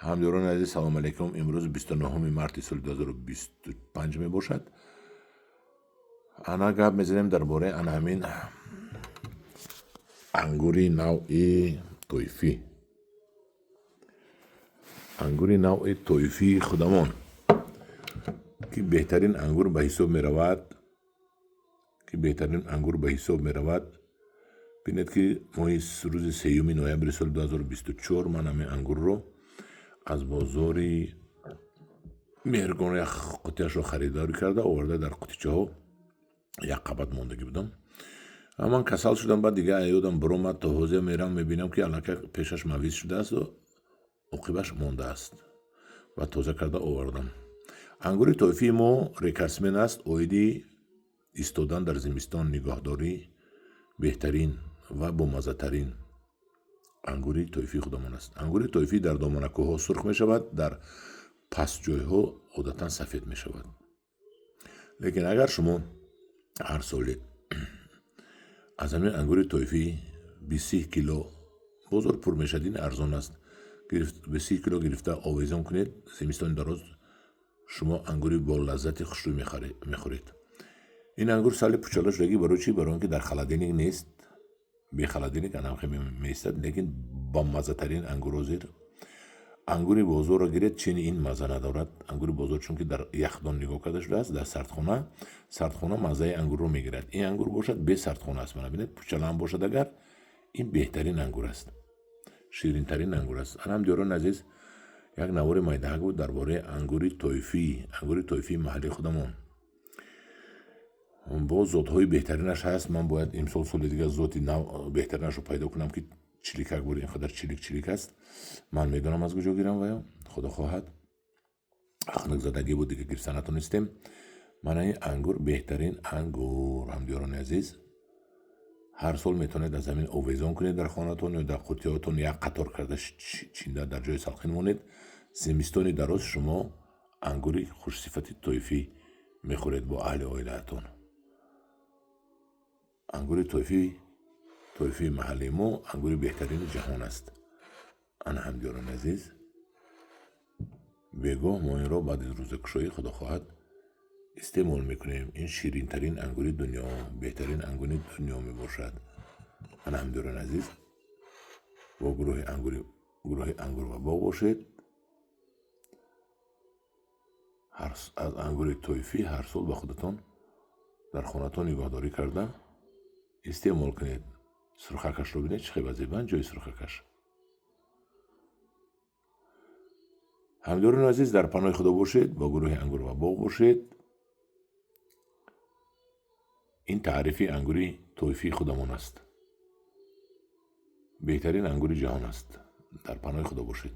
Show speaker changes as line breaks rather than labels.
Ҳамдиёрони азиз, салому алайкум. Имрӯз 29 марти соли 2025 мебошад. Ана гап мезанем дар бораи ана ҳамин ангури навъи тоифӣ. Ангури навъи тоифии худамон, ки беҳтарин ангур ба ҳисоб меравад, ки беҳтарин ангур ба ҳисоб меравад. Бинед, ки моҳи рӯзи 3 ноябри соли 2024 ман ҳамин ангурро аз бозори Меҳргон як қутияшро харидорӣ карда оварда, дар қутичаҳо як қабат мондагӣ будам. Ман касал шудам, баъд дига ёдам биромад. То ҳозир мерам, мебинам, ки аллакай пешаш мавиз шудааст, оқибаш мондааст ва тоза карда овардам. Ангури тоифии мо рекордсмен аст оиди истодан дар зимистон, нигоҳдорӣ. Беҳтарин ва бомаззатарин ангури тоифии худамон аст. Ангури тоифӣ дар доманакӯҳҳо сурх мешавад, дар пастҷойҳо одатан сафед мешавад. Лекин агар шумо ҳар соли аз ҳамин ангури тоифӣ 20 кило, бозор пур мешавад, ин арзон аст, 20 кило гирифта овезон кунед, зимистони дароз шумо ангури бо лаззати хушрӯй мехӯред. Ин ангур сали пучала шудагӣ. Барои чӣ? Барои он ки дар холодильник нест. Бе холодильник анамхе меистад, лекин бомаззатарин ангур. Ҳозир ангури бозорро гиред, чини ин мазза надорад. Ангури бозор, чунки дар яхдон нигоҳ карда шудааст, дар сардхона, сардхона маззаи ангурро мегирад. Ин ангур бошад, бе сардхона аст. Мана бинед, пучалаам бошад агар, ин беҳтарин ангур аст, ширинтарин ангур аст. Ана, ҳамдиёрони азиз, як навори майдаҳак буд дар бораи ангури тоифӣ, ангури тоифии маҳаллии худамон. Боз зотҳои беҳтаринаш ҳаст. Ман бояд имсол, соли дигар зоти нав беҳтаринашро пайдо кунам, ки чиликак буд. Ин қадар чилик чилик аст, ман медонам аз куҷо гирам. Ваё, худо хоҳад, хунукзадагӣ буд, дига гирифта натонистем. Мана ин ангур беҳтарин ангур. Ҳамдиёрони азиз, ҳар сол метавонед аз ҳамин овезон кунед дар хонатон ё дар қутиҳотон як қатор карда чинда, дар ҷои салқин монед. Зимистони дароз шумо ангури хушсифати тоифӣ мехӯред бо аҳли оилаатон. Ангури тоифӣ, тоифии маҳаллии мо ангури беҳтарини ҷаҳон аст. Ана, ҳамдиёрони азиз, бегоҳ мо инро баъди рӯзакушоӣ, худо хоҳад, истеъмол мекунем. Ин ширинтарин ангури дунё, беҳтарин ангури дунё мебошад. Ана, ҳамдиёрони азиз, бо гурӯҳи ангури, гурӯҳи ангур ва боғ бошед. Аз ангури тоифӣ ҳар сол ба худатон дар хонатон нигоҳдорӣ карда истеъмол кунед. Сурхакашро бинед, чӣ хел зебанд ҷои сурхакаш. Ҳамдиёрони азиз, дар паноҳи худо бошед, бо гурӯҳи ангур ва боғ бошед. Ин таърифи ангури тоифии худамон аст, беҳтарин ангури ҷаҳон аст. Дар паноҳи худо бошед.